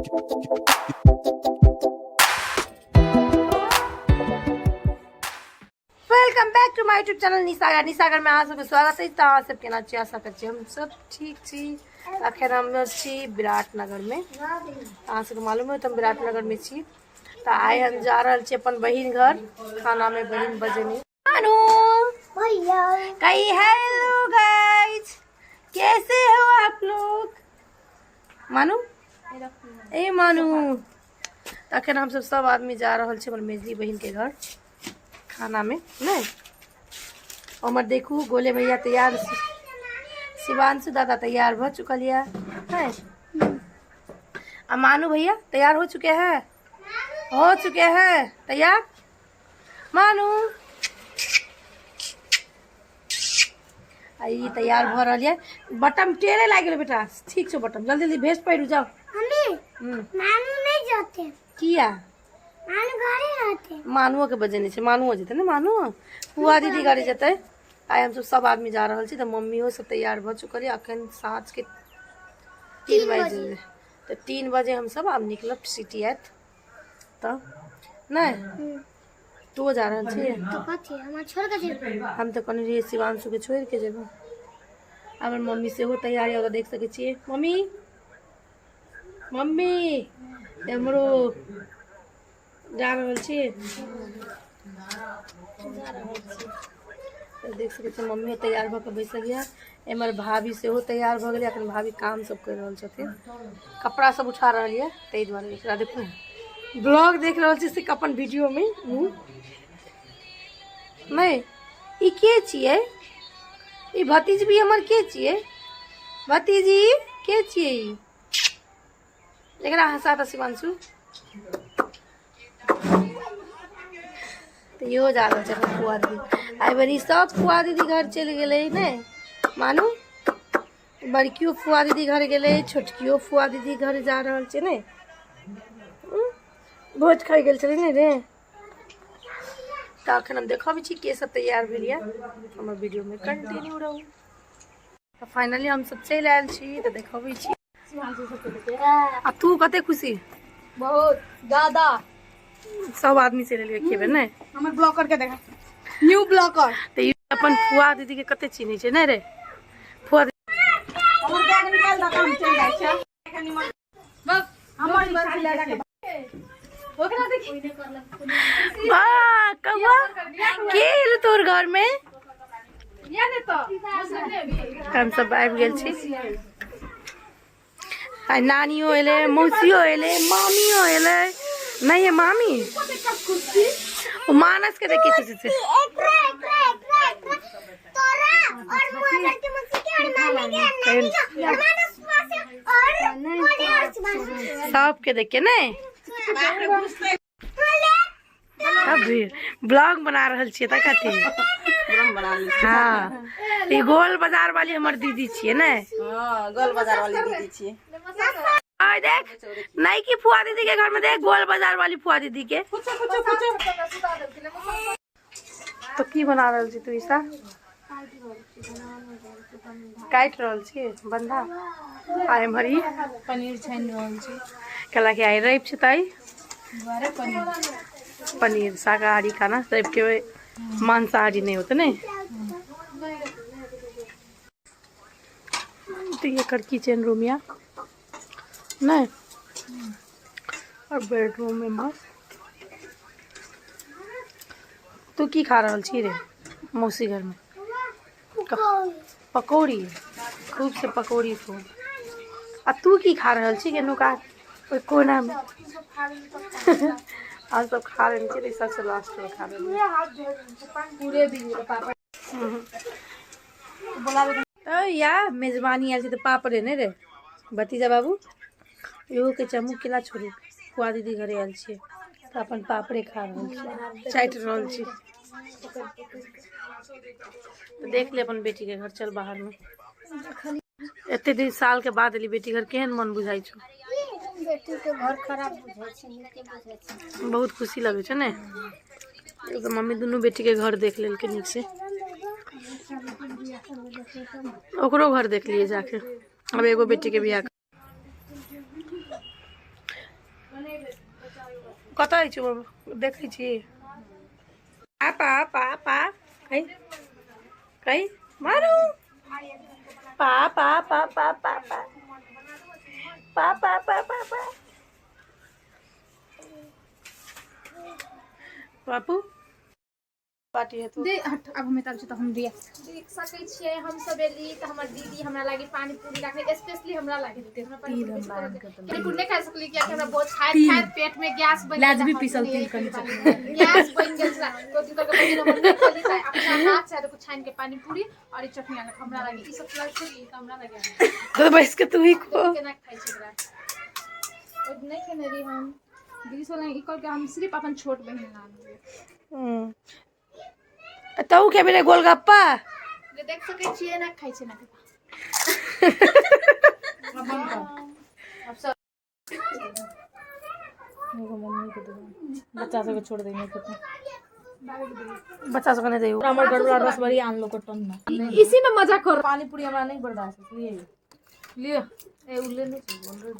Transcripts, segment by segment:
Welcome back to my YouTube channel Nisagar. Nisagar में अहाँ सबके स्वागत अछि। तऽ अहाँ सब केना छी? आशा करै छी हम सब ठीक छी। अखन हम छी विराटनगर में। अहाँ सबके मालूम है तऽ हम विराटनगर में छी। तऽ आइ हम जा रहल छी अपन बहिन घर, खाना में बहिन बजेनी। अनु भैया कही हेलो गाइस, कैसे हो आप लोग? मानू ए मानू। अखन हम सब सब आदमी जा रहल छी हमर मेजली बहिन के घर खाना में। नहीं उमर देखू गोले भैया तैयार, शिवांशु दादा तैयार भ चुकल या है। आ मानू भैया तैयार हो चुके हैं, हो चुके हैं तैयार। मानू आ ई तैयार भ रहल ये। बटम टेरे लागि गेल बेटा, ठीक छौ बटम, जल्दी जल्दी भेज पहिरू जाओ। मम्मी मानू नहीं जाते। किया? मानू घरे रहते। मानुओ के बजेने छै, मानुओ जेतै ने, मानू फुआ दीदी घरे जेतै। आइ हमसब सब आदमी जा रहल छी। तऽ मम्मियो सब तैयार भऽ चुकल यऽ। अखन साँझ के 3 बजे, तऽ 3 बजे हमसब आब निकलब, सिटी आयत तऽ नहि। तू जा रहल छी? तो कथी हमरा छोड़ के जेबै? हम तऽ कहने रहियै शिवांशु के छोड़ के जेबै। हमर मम्मी सेहो तैयार यऽ, देख सकै छियै। मम्मी मम्मी एमरो जा रहल छी, जा रहल छी। तऽ देख सकै छियै मम्मियो तैयार भऽ कऽ बैसल यऽ। एम्हर भाभी सेहो तैयार भऽ गेलै। अखन भाभी काम सब करि रहल छथिन, कपड़ा सब उठा रहल यऽ, ताहि दुआरे। एकरा देखू, ब्लॉग देख रहल छी से अपन वीडियो में। नहीं ई के छियै? ई भतीज भी हमर के छियै? भतीजी के छियै ई? एकरा हंसा तऽ शिवांशु। तऽ इहो जा रहल छै अपन फुआ दीदी। आइ बड़ी सब फुआ दीदी घर चलि गेलै ने। मानू बड़कियो फुआ दीदी घर गेलै, छोटकियो फुआ दीदी घर जा रहल छै ने। भोज खाइ गेल छलै ने रे। तऽ अखन हम देखबै छी के सब तैयार भेल यऽ। हमर वीडियोमे कंटिन्यू रहू। तऽ फाइनली हम सब चलि आयल छी, तऽ देखबै छी। आ तू कते खुशी? बहुत ज्यादा। सब आदमी चलि एलियै खेबै ने। हमर ब्लॉकर के देखा, न्यू ब्लॉकर। तऽ ई अपन फुआ दीदी के कते चिन्है छै ने रे फुआ दीदी। हमर बैग निकाल दऽ, हम चलि जाइ छियै। बस हमर लगा के ओकरा देखी। वाह कौआ के एलौ तोर घर में? या ने तो हम सब आबि गेल छी। आ नानियो एलै, मौसियो एलै, मामियो एलै। नहीं है मामी, ओ मानस के देखे खुशी से। एकरा एकरा एकरा एकरा तोरा और मदर के मौसी के और मामी के और नानी के और मानस मासी और गोले और शिवांशु सबके देखे ने। अभी ब्लॉग बना रहल छियै तऽ कथी? हाँ ई गोल बाजार वाली हमर दीदी छियै ने। हां, गोल बाजार वाली दीदी छी। आय देख नहीं की फुआ दीदी के घर में देख गोल बाजार वाली फुआ दीदी के। पूछो पूछो पूछो। तो की बना रहल छी तू ईसा? काटि रहल छी बंधा। आ एम्हर ई पनीर छानि रहल छी। कहला कि आइ रवि छै तऽ आइ दुआरे पनीर। पनीर शाकाहारी खाना, रवि के मांसाहारी नहीं होते ने। तो ये एकर किचन रूम या नहीं और बेडरूम में मस्त। तू की खा रहल छी रे मौसी घर में? पकौड़ी, खूब से पकौड़ी खो। आ तू की खा रहल छी गे नुका ओहि कोना में? हम सब खा लेने छियै, सबसे लास्ट में खा लेने। पूरे दिन पापा तऽ या मेजबानी आयल छै तऽ पापड़े नहि रे भतीजा बाबू। इहो के चमू केला छोड़ू, फुआ दीदी घरे आयल छियै तऽ अपन पापड़े खा रहल छी, चाटि रहल छी। तऽ देख ले अपन बेटी के घर, चल बाहर में। एते दिन साल के बाद एली बेटी घर, केहन मन बुझाइ छौ? बेटी के घर खराब बुझाइ छै, नीके बुझाइ छै। बहुत खुशी लगै छै ने। एगो मम्मी दुनू बेटी के घर देख लेलकै नीक से। ओकरो घर देख लिए जाके। अब एगो बेटी के बियाह। कतऽ अछि ओ? देखै छी। पा पा पा कही कही मारू पा पा पा पा पा पा पा पा पा पा पा बापू पार्टी हेतौ। दे हट, अब हम एतऽ छी तऽ हम दिया। देख सकै छियै, हम सब एली तऽ हमर दीदी हमरा लागी पानी पूरी राखले, स्पेशली हमरा लागी। हमरा पानी पूरी बेसी पसंद छै। पानी पूरी नहि खा सकली कियाकि हमरा बहुत खाइत खाइत पेट में गैस बनि गेल। लाजमी पीसल तिल कनि। गैस बनि गेल छला तो दिन करके बहिन हमर नहि खेली, तऽ अपना हाथ से देखो छानि के पानी पूरी और ई चटनी आनलक हमरा लागी। ई सब थोड़ी तऽ हमरा लागी आनलक। तो बैस के तू ही खो। केना खाइ छै एकरा? ओ नहि खेने रही हम। दीदी सब ई कहलकै, हम सिर्फ अपन छोट बहिन ला आनलियै। तू खेबी रे गोलगप्पा? जे देख सकै छियै, एना खाइ छै ना। बच्चा सबके छोड़ देंगे खेतै। बच्चा सबके नहि दैयौ। हमर गड़बड़ा रस बड़ी आनलो कटन ना। इसी में मजा कर। पानी पूरी हमरा नहीं बर्दाश्त है, इसलिए लिए ए उ ले ले।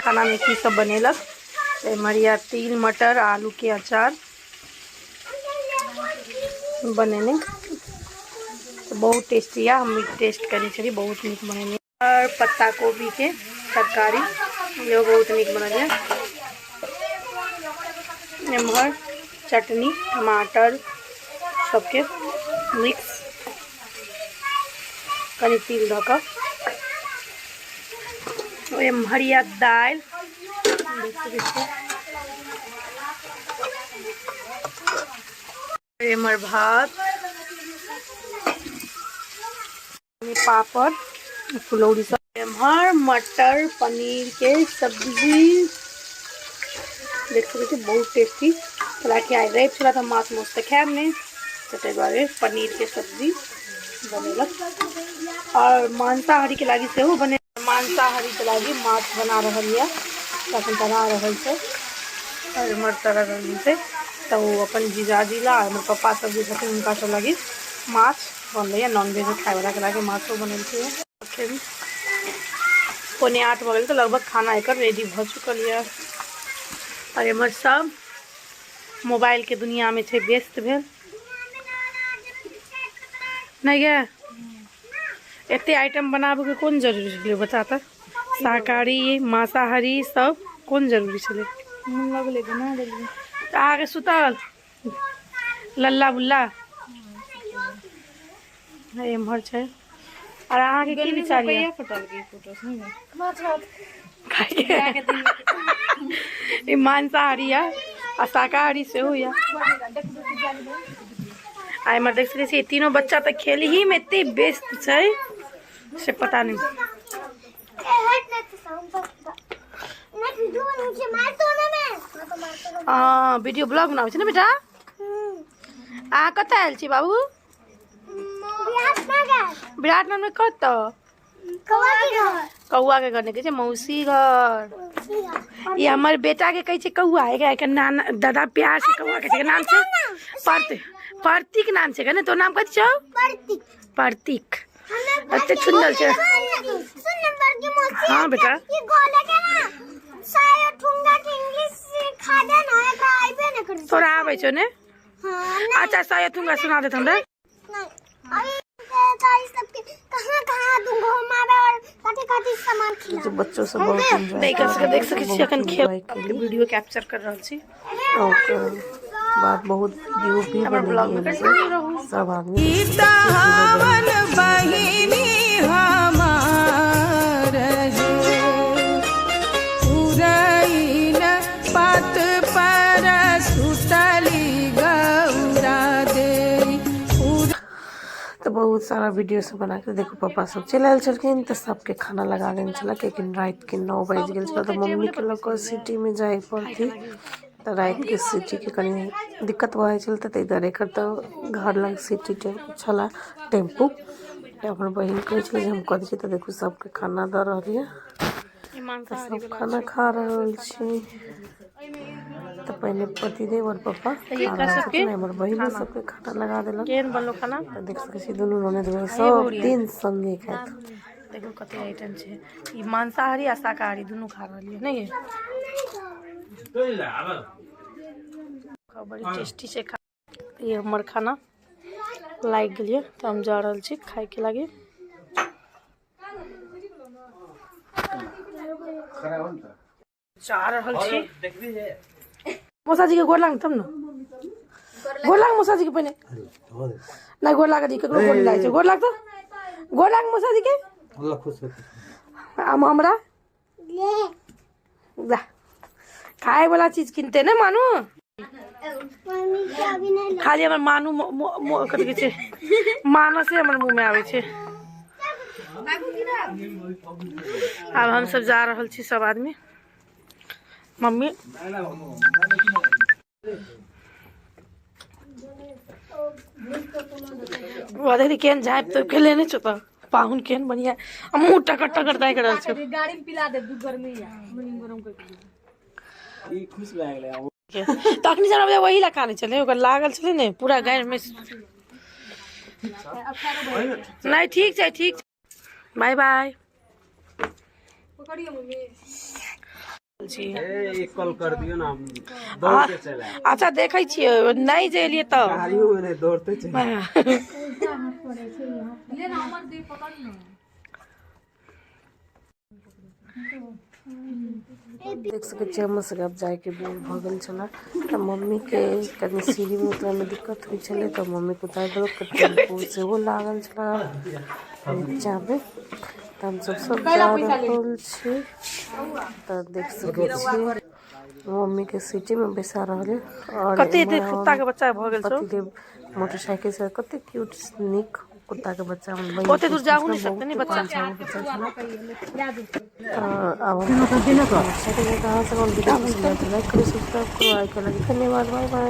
खाना में की सब बनेलक? एम्हर या तिल मटर आलू के अचार बनेने, तऽ बहुत टेस्टी या। हम टेस्ट करै छली, बहुत नीक बनेने। और पत्ता कोबी के तरकारी इहो बहुत नीक बनल यऽ। एम्हर चटनी टमाटर सबके मिक्स, कनि तिल दऽ कऽ। एम्हर या दालि, देख सकै छियै। एम्हर भात, पापड़, फुलौरी सब। एम्हर मटर पनीर के सब्जी, देख सकै छी, बहुत टेस्टी। हालाँकि आइ रवि छलै तऽ माछ मांस तऽ खायब नहि, तऽ ताहि दुआरे पनीर के सब्जी बनेलक। और मांसाहारी के लागी सेहो बने, मांसाहारी के लागी माछ बना रहल यऽ, तखन बना रहल छै। और एम्हर तरह रहल छै, तऽ ओ अपन जीजाजी ला, हमर पप्पा सब जे छथिन हुनका सब लागी माछ बनलै यऽ। नॉनवेज खाय वाला के लागी माछो बनेलकै यऽ। अखन 7:45 भऽ गेल, तऽ लगभग खाना एकर रेडी भऽ चुकल यऽ। और एम्हर सब मोबाइल के दुनिया में छै व्यस्त भेल। नहि गे, एते आइटम बनाबैके कोन जरूरी छलै बता तऽ? शाकाहारी मांसाहारी सब कोन जरूरी छलै? मन लगलै, बना देलियै। तऽ अहाँके सुतल लल्ला बुल्ला एम्हर छै। और अहाँके की विचार यऽ? फटल के फोटो सुन। खाइके ई मांसाहारी यऽ आ शाकाहारी सेहो यऽ। आ एम्हर देख सकै छियै, तीनों बच्चा तऽ खेलही में एते व्यस्त छै से पता नहीं। ए हट ना तो साउंड पर ना वीडियो बनाउ छै, मार तो ना मैं। हाँ तो मार तो। हँ, वीडियो ब्लॉग बनाबै छै ने बेटा? अहाँ कतऽ आयल छी बाबू? विराटनगर। विराटनगर कतऽ? कौआ के घर। कौआ के घर नहि कहै छै, मौसी घर। ई हमर बेटा के कहै छै कौआ। एकरा एकर नाना दादा प्यार से कौआ कहै छै। एकर नाम छै प्रतीक, प्रतीक नाम छै ने? तो नाम कथी छौ? प्रतीक। प्रतीक एते सुंदर छै। सुन नंबर की मौसी। हाँ बेटा। ये गोले के ना सायो ठुंगा के इंग्लिश सिखा दे ना, एकरा आइबे न करै। तोरा आबै छौ ने? हाँ। अच्छा, सायो तुंगा सुना देत हमरा। नहीं, अभी तो सबके कहाँ कहाँ दूंगा हम आवे और काटी काटी सामान खिला। जो बच्चों सब बहुत एंजॉय। नहीं कर सके, देख सकै छी अखन खेल वीडियो कैप्चर कर रहल छी। ओकर बाद बहुत वीडियो भी हमर ब्लॉग में बनेलियै कंटिन्यू रहू। सब आदमी। हवन बहिनी हमार हे, उरैन पात पर सुतली गौरा दे। तऽ बहुत सारा वीडियो सब बना के देखू। पापा सब चलि आयल छलखिन तऽ सबके खाना लगा देने छलै, लेकिन रातिके 9 बाजि गेल छलै, तऽ मम्मीके लऽ कऽ सिटीमे जाय पड़तै, तऽ रातिके सिटीके कनि दिक्कत भऽ जाइ छलै, तऽ ताहि दुआरे एकर तऽ घर लग सिटी छलै टेम्पू, तऽ हमर बहिन कहै छलै जे हम कऽ दै छी। तऽ देखू, सबके खाना दऽ रहल यऽ, तऽ सब खाना खा रहल छी। तऽ पहिले पतिदेव आओर पप्पा खा रहल छथिन, हमर बहिनो सबके खाना लगा देलक। केहन बनलो खाना? तऽ देख सकै छी, दुनू ननद बहिन सब दिन संगे खाइत। देखू कते आइटम छै। ई मांसाहारी आ शाकाहारी दुनू खा रहल यऽ नहि? बड़ी टेस्टी छै। ई हमर खाना लागि गेलियै, तऽ हम जा रहल छी खायके लागी। जा रहल छी। मौसा जी के गोर लाग तब ने, गोर लाग मौसा जी के पहिने। नहि गोर लागत, ककरो गोर लागै छै? गोर लाग तऽ, गोर लाग मौसा जी के। आम हमरा जा खाए वाला चीज किनते ने मानू। खाली हमर मानू कथी कहै छै, मानसे हमर मुँह में आबै छै। आब हमसब जा रहल छी सब आदमी। मम्मी वो देखी केहन झाँपि तोपि के लेने छौ, तऽ पाहुन केहन बढ़िया आ मुँह टकर टकर ताकि रहल छौ। गाड़ी में पिला दे गर्मी गरम कर। तऽ अखनी से वही ला कानै छलै, ओकर लागल छलै ने पूरा गाड़ि में। नहि, ठीक छै, ठीक छै, बाय बाय। जी। एक कॉल कर दियो ना, हम दौड़ते चले आएब। अच्छा, देखै छियै, नहि जे एलियै तऽ गाड़ियों में नहीं, दौड़ते चले। ले ना हमर दे, पकड़ ना। देख सकै छियै, हमर सबके आब जायके बेर भऽ गेल छलै, तऽ मम्मीके कनि सीढ़ीमे उतरैमे दिक्कत होइ छलै, तऽ मम्मीके उतारि देलक। तऽ टेम्पू सेहो लागल छलै नीचाँमे, तऽ हमसब सब जा रहल छी। तऽ देख सकै छियै, मम्मीके सीटेमे बैसा रहल आओर कते एते एम्हर कुत्ता के बच्चा भऽ गेल छौ। पतिदेव मोटरसाइकिल से। कते क्यूट नीक कुत्ता के बच्चा हमर बहिन। ओते दूर जाहू नहि सकते ने बच्चा। बच्चा छलै। तऽ आब हम मोटरसाइकिल से कहाँ से वीडियो पसंद आए तो लाइक करो, सब्सक्राइब करो। आइ के लागि धन्यवाद, बाय बाय।